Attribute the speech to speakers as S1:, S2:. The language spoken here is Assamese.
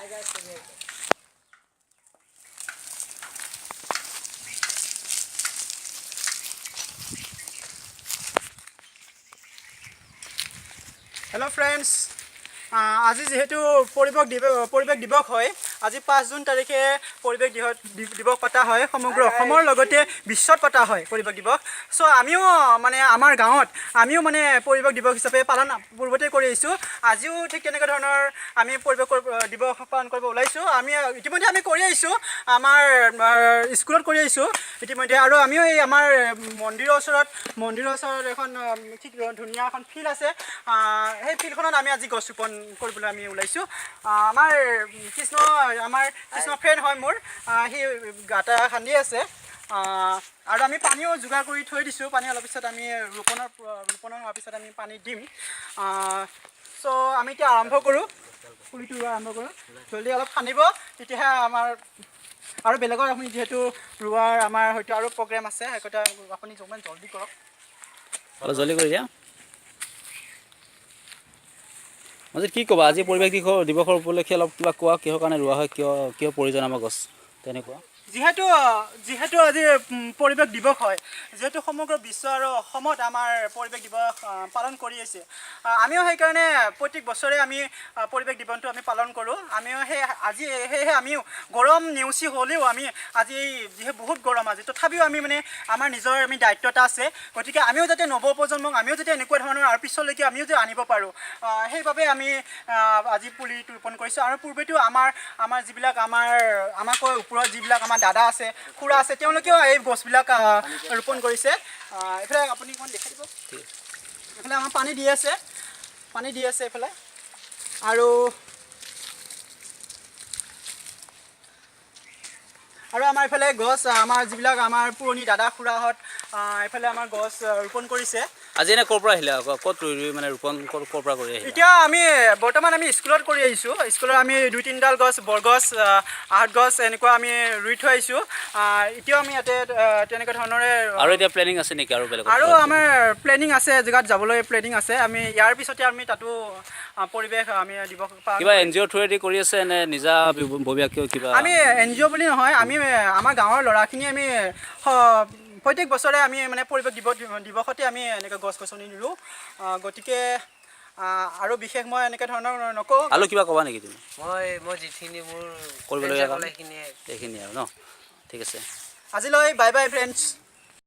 S1: Hello' friends, আজি যিহেতু পৰিৱেশ দিৱস হয়, আজি 5 জুন তাৰিখে পৰিৱেশ দিৱস পতা হয়। সমগ্ৰ অসমৰ লগতে বিশ্বত পতা হয় পৰিৱেশ দিৱস। চ' আমিও মানে আমাৰ গাঁৱত আমিও মানে পৰিৱেশ দিৱস হিচাপে পালন পূৰ্বতে কৰি আহিছোঁ। আজিও ঠিক তেনেকুৱা ধৰণৰ আমি পৰিৱেশ দিৱস পালন কৰিব ওলাইছোঁ। আমি ইতিমধ্যে আমি কৰি আহিছোঁ, আমাৰ স্কুলত কৰি আহিছোঁ ইতিমধ্যে। আৰু আমিও এই আমাৰ মন্দিৰৰ ওচৰত এখন ঠিক ধুনীয়া এখন ফিল্ড আছে। সেই ফিল্ডখনত আমি আজি গছ ৰোপণ কৰিবলৈ আমি ওলাইছোঁ। আমাৰ কৃষ্ণ ফ্ৰেণ্ড হয় মোৰ, সি গাঁত খান্দি আছে। আৰু আমি পানীও যোগাৰ কৰি থৈ দিছোঁ। পানী অলপ পিছত আমি ৰোপণৰ ৰোপণৰ হোৱাৰ পিছত আমি পানী দিম। চ' আমি এতিয়া আৰম্ভ কৰোঁ, পুলিটো ৰোৱা আৰম্ভ কৰোঁ। জলদি অলপ খান্দিব, তেতিয়াহে আমাৰ আৰু বেলেগৰ আপুনি যিহেতু ৰোৱাৰ আমাৰ হয়তো আৰু প্ৰগ্ৰেম আছে, সেইকেইটা আপুনি অকণমান জলদি কৰক।
S2: অলপ জলদি কৰি দিয়া। মাজত কি ক'বা? আজি পৰিৱেশ দিৱসৰ উপলক্ষে অলপ কিবা কোৱা। কিহৰ কাৰণে ৰোৱা হয়, কিয় কিয় প্ৰয়োজন আমাৰ গছ, তেনেকুৱা।
S1: যিহেতু যিহেতু আজি পৰিৱেশ দিৱস হয়, যিহেতু সমগ্ৰ বিশ্ব আৰু অসমত আমাৰ পৰিৱেশ দিৱস পালন কৰি আছে, আমিও সেইকাৰণে প্ৰত্যেক বছৰে আমি পৰিৱেশ দিৱসটো আমি পালন কৰোঁ। আমিও সেই আজি সেয়েহে আমিও গৰম নেওচি হ'লেও আমি আজি যিহেতু বহুত গৰম আজি, তথাপিও আমি মানে আমাৰ নিজৰ আমি দায়িত্ব এটা আছে। গতিকে আমিও যাতে নৱপ্ৰজন্মক আমিও যাতে এনেকুৱা ধৰণৰ আৰু পিছলৈকে আমিও যে আনিব পাৰোঁ, সেইবাবে আমি আজি পুলিটো ৰোপণ কৰিছোঁ। আৰু পূৰ্বেতো আমাৰ আমাৰ যিবিলাক আমাৰ আমাতকৈ ওপৰত যিবিলাক আমাৰ দাদা আছে, খুৰা আছে, তেওঁলোকেও এই গছবিলাক ৰোপণ কৰিছে। এইফালে আপুনি অকণমান দেখাই দিব।
S2: ঠিক আছে।
S1: এইফালে আমাৰ পানী দি আছে, পানী দি আছে এইফালে। আৰু আৰু আমাৰ এইফালে গছ আমাৰ যিবিলাক আমাৰ পুৰণি দাদা খুৰাহঁত এইফালে আমাৰ গছ ৰোপণ কৰিছে।
S2: আজি এনে ক'ৰ পৰা আহিলে আকৌ? ক'ত ৰুই ৰুই মানে ৰোপণ ক'ৰ পৰা কৰি আহিলে?
S1: এতিয়া আমি বৰ্তমান আমি স্কুলত কৰি আহিছোঁ। স্কুলত আমি দুই তিনিডাল গছ, বৰগছ, আহঁত গছ এনেকুৱা আমি ৰুই থৈ আহিছোঁ। এতিয়াও আমি ইয়াতে তেনেকুৱা ধৰণৰে।
S2: আৰু এতিয়া প্লেনিং আছে নেকি আৰু বেলেগত?
S1: আৰু আমাৰ প্লেনিং আছে, জেগাত যাবলৈ প্লেনিং আছে। আমি ইয়াৰ পিছতে আমি তাতো পৰিৱেশ আমি দিৱস পালন
S2: কিবা এন জি অ'ৰ থ্ৰুৱেদি কৰি আছে নে নিজা ববীয়াকেও কিবা?
S1: আমি এন জি অ' বুলি নহয়, আমি আমাৰ গাঁৱৰ ল'ৰাখিনি আমি প্ৰত্যেক বছৰে আমি মানে পৰিৱেশ দিৱসতে আমি এনেকৈ গছ গছনি ৰুওঁ। গতিকে আৰু বিশেষ মই এনেকৈ ধৰণৰ নকওঁ।
S2: আৰু কিবা ক'বা নেকি তুমি?
S3: মই মই যিখিনি মোৰ
S2: কৰিবলগীয়া কাম?
S3: সেইখিনিয়ে।
S2: এইখিনি আৰু ন? ঠিক আছে।
S1: আজিলৈ বাই বাই ফ্ৰেণ্ডছ।